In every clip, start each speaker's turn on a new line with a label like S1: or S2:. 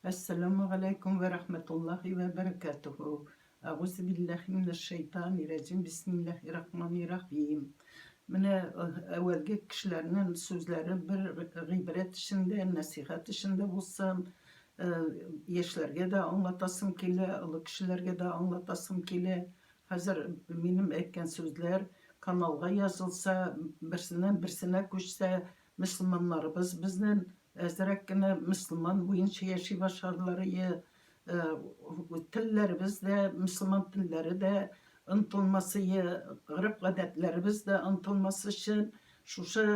S1: Әссәламү галәйкүм вә рәхмәтуллаһи вә бәрәкәтүһү. Әгузе билләһи минәш шәйтани рәҗим. Бисмиллаһи рахмани рахим. Менә әүвәлге кешеләрнең сүзләре бер гыйбрәт эчендә, нәсыйхәт эчендә булсын. Яшьләргә дә аңлатасым килә, олы кешеләргә дә аңлатасым килә. Хәзер минем әйткән сүзләр каналга язылса, берсеннән берсенә күчсә, мөселманнарыбыз безнең әзрәк кенә мөселман буенча яши башладылар ие. Телләребез дә, мөселман телләре дә онытылмас ие, гореф-гадәтләребез дә онытылмас өчен шушы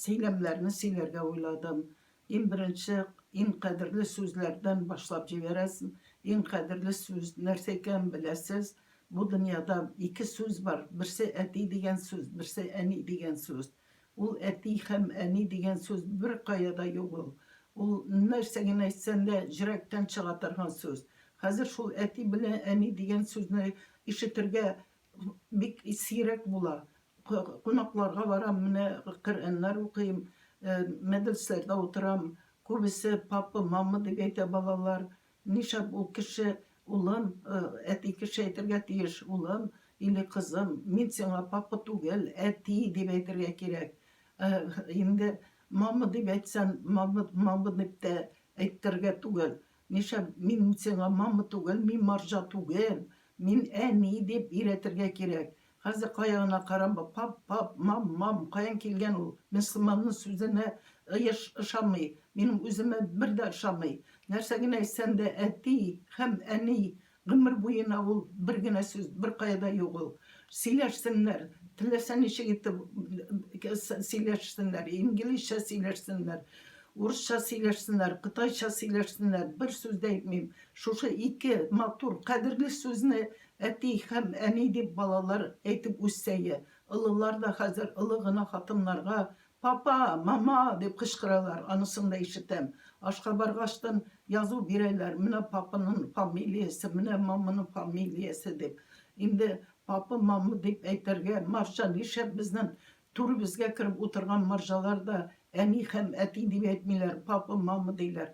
S1: сөйләмнәрне сөйләргә уйладым. Иң беренче, иң кадерле сүзләрдән башлап җибәрәсем. Иң кадерле сүз нәрсә икәнен беләсез. Бу дөньяда ике сүз бар, берсе әти дигән сүз, берсе әни дигән сүз. Ул әти һәм әни дигән сүз беркая да юк ул. Ул нәрсә генә әйтсән дә, җөрәктән чыга торган сүз. Хәзер шул әти белән әни дигән сүзне ишетергә бик сирәк була. Кунакларга барам, менә Коръәннәр укыйм, мәдрәсәләрдә утырам. Күбесе папа, мама дип әйтә балалар. Нишләп ул кеше, улым, әти кеше әйтергә тиеш, улым или кызым, мин сиңа папа түгел, әти дип әйтергә кирәк. Инде мама дип әйтсән, мама, мама дип тә әйтергә түгел. Нишләп мин сиңа мама түгел, мин марҗа түгел, мин әни дип өйрәтергә кирәк. Хәзер кая гына карама, пап, пап, мам, мам, каян килгән ул? Мөселманның сүзенә еш ышанмый. Минем үземә бер дә ошамый. Нәрсә генә әйтсәң дә, әти һәм әни гомер буена ул бер генә сүз, беркая да юк ул. Сөйләшсеннәр, теләсә ничек итеп сөйләшсеннәр, инглизчә сөйләшсеннәр, урысча сөйләшсеннәр, кытайча сөйләшсеннәр, бер сүз дә әйтмим. Шушы ике матур, кадерле сүзне Әти һәм әни дип балалар әйтеп үссәе, олылар да хәзер олы гына хатыннарга Папа! Мама! дип кычкыралар, анысын да ишетәм. Ашка баргачтын язу бирәләр, менә папаның фамилиясе, менә маманың фамилиясе дип. Инде папа, мама дип әйтергә марҗа нишләп безнең Түребезгә кереп утырган марҗалар да әни һәм әти дип әйтмиләр, папа, мама диләр.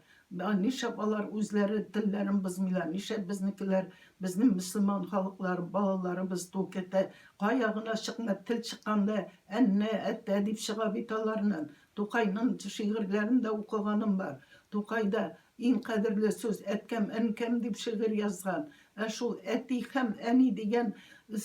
S1: Нишләп алар үзләре телләрен бозмыйлар, нишләп безнекеләр, безнең мөселман халыклары, балаларыбыз тукете, кая гына чыкма, тел чыкканда әннә, әттә дип чыга бит аларның. Тукайның шигырьләрен дә укыганым бар. Тукай да Иң кадерле сүз әткәм, әнкәм дип шигырь язган. Ә шул әти һәм әни дигән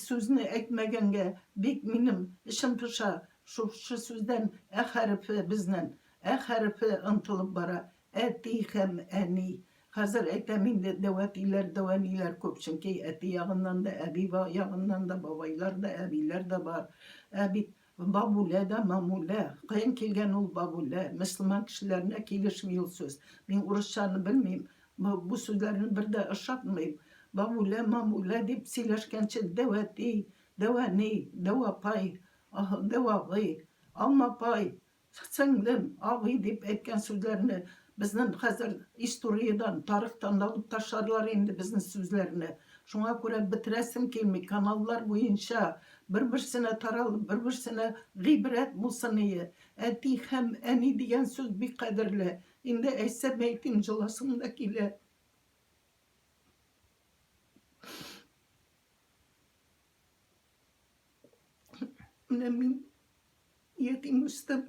S1: сүзне әйтмәгәнгә бик минем эчем поша. Шушы сүздән ә хәрефе безнен ә хәрефе онтылып бара. Әти һәм әни. Хәзер әйтәм инде, дәү әтиләр, дәү әниләр күп, чөнки әти ягыннан да, әби ягыннан да бабайлар да, әбиләр дә бар. Ә бит Бабүлә дә мамүлә. Каян килгән ул бабүлә? Мөселман кешеләренә килешми ул сүз. Мин урысчаны белмим. Бу сүзләрне бер дә ошатмыйм. Бабүлә, мамүлә дип сөйләшкәнче дәү әти, дәү әни, дәү апай, дәү абый, алма апай, Сеңлем, абый дип әйткән сүзләрне безнең хәзер историядән, тарихтан да алып ташларлар инде безнең сүзләрне. Шуңа күрә бетерәсем килми, каналлар буенча бер-берсенә таралып, бер-берсенә гыйбрәт булсын ие. Әти һәм әни дигән сүз бик кадерле. Инде әйтсәм әйтим, җыласым да килә. Менә мин ятим үстем.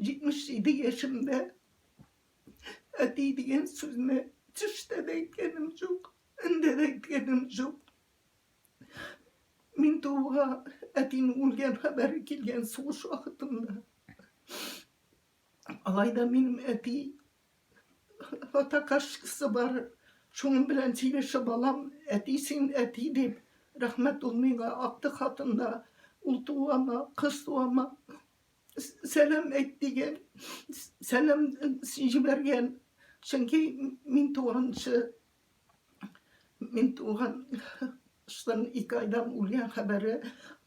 S1: 77 яшемдә әти дигән сүзне төштә дә әйткәнем юк, өндә дә әйткәнем юк. Мин тууга әтинең үлгән хәбәре килгән сугыш вакытында. Алай да минем әти Фотокарточкасы бар, шуның белән сөйләшеп алам, әти син, әти дип. Рәхмәт ул миңа акты хатында, ул туамы, кыз туамы, сәлам әйт дигән, сәлам җибәргән. Чөнки мин туганчы Мин туган штан ике айдан үлгән хәбәре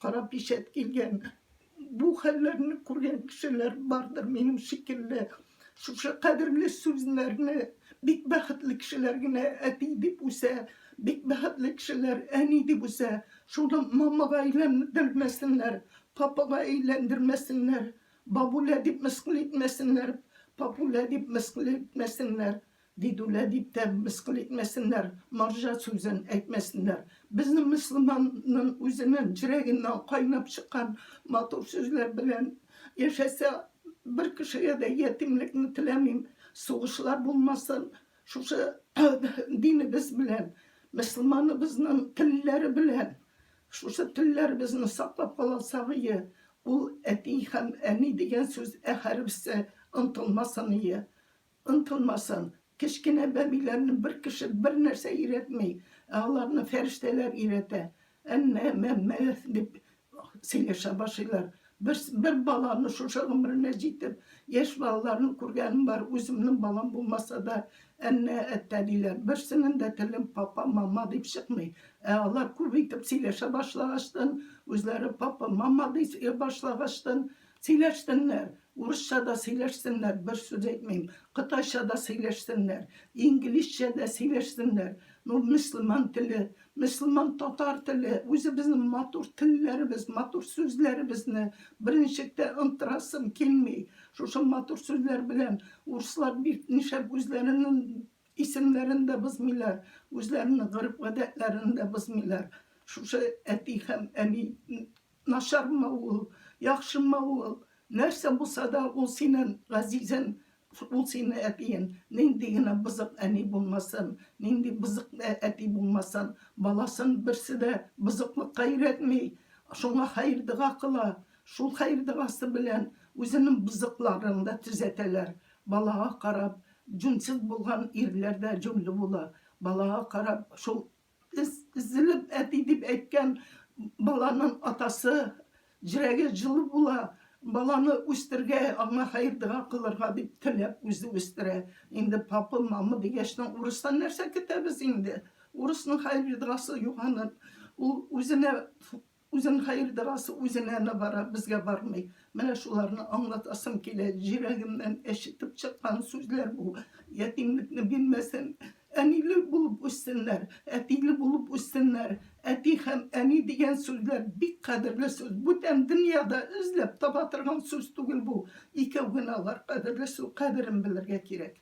S1: кара пичәт килгән. Бу хәлләрне күргән кешеләр бардыр минем шикелле. Шушы кадерле сүзләрне бик бәхетле кешеләр генә әти дип үсә, бик бәхетле кешеләр әни дип үсә. Шуны мамага әйләндермәсеннәр, папага әйләндермәсеннәр. Бабуля дип мыскыл итмәсеннәр. Папуля дип мыскыл итмәсеннәр, дидүлә дип тә мыскыл итмәсеннәр, марҗа сүзен әйтмәсеннәр. Безнең мөселманның үзенең җөрәгеннән кайнап чыккан матур сүзләр белән яшәсә, бер кешегә дә ятимлекне теләмим. Сугышлар булмасын, шушы динебез белән, мөселманыбызның телләре белән, шушы телләребезне саклап кала алсак ие, ул әти һәм әни дигән сүз әһәрбесе онтылмасын ие. Онтылмасын. Кечкенә бәбиләрне бер кеше бер нәрсә өйрәтми, ә аларны фәрештәләр өйрәтә. Әннә, мәммә дип сөйләшә башлыйлар. Бер, бер баланы шушы гомеренә җитеп, яшь балаларны күргәнем бар, үземнең балам булмаса да, әннә, әттә диләр. Берсенең дә телен папа, мама дип чыкмый. Ә алар күп итеп сөйләшә башлагачтын, үзләре папа, мама ди башлагачтын, сөйләштеннәр. Урысча да сөйләшсеннәр, бер сүз әйтмим. Кытайча да сөйләшсеннәр, инглизчә дә сөйләшсеннәр. Ну, мөселман теле, мөселман татар теле, үзебезнең матур телләребез, матур сүзләребезне берничек тә онтырасым килми. Шушы матур сүзләр белән урыслар бик нишләп үзләренең исемнәрен дә бозмыйлар, үзләренең гореф-гадәтләрен дә бозмыйлар. Шушы әти һәм әни Начармы ул, яхшымы ул, нәрсә булса да, ул синен газизен, ул сине әтиен. Нинди генә бозык әни булмасын, нинди бозык әти булмасын, баласын берсе дә бозыклыкка өйрәтми, шуңа хәер-дога кыла. Шул хәер-догасы белән үзенең бозыкларын да төзәтәләр. Балага карап, җүнсез булган ирләр дә җүнле була. Балага карап, шул Өзелеп әти дип әйткән баланың атасы җөрәге җылы була, баланы үстергә, аңа хәер-дога кылырга дип теләп үзе үстерә. Инде папа, мама дигәчтен урыстан нәрсә көтәбез инде? Урысның хәер-догасы юк аның. Ул үзенә Үзен хәер догасы үзенә генә бара, безгә бармый. Менә шуларны аңлатасым килә. Җөрәгемнән әчетеп чыккан сүзләр бу. Ятимлекне бирмәсен. Әниле булып үссеннәр, әтиле булып үссеннәр. Әти һәм әни дигән сүзләр бик кадерле сүз. Бүтән дөньяда эзләп таба торган сүз түгел бу. Икәү генә алар кадерле сүз, кадерен белергә кирәк.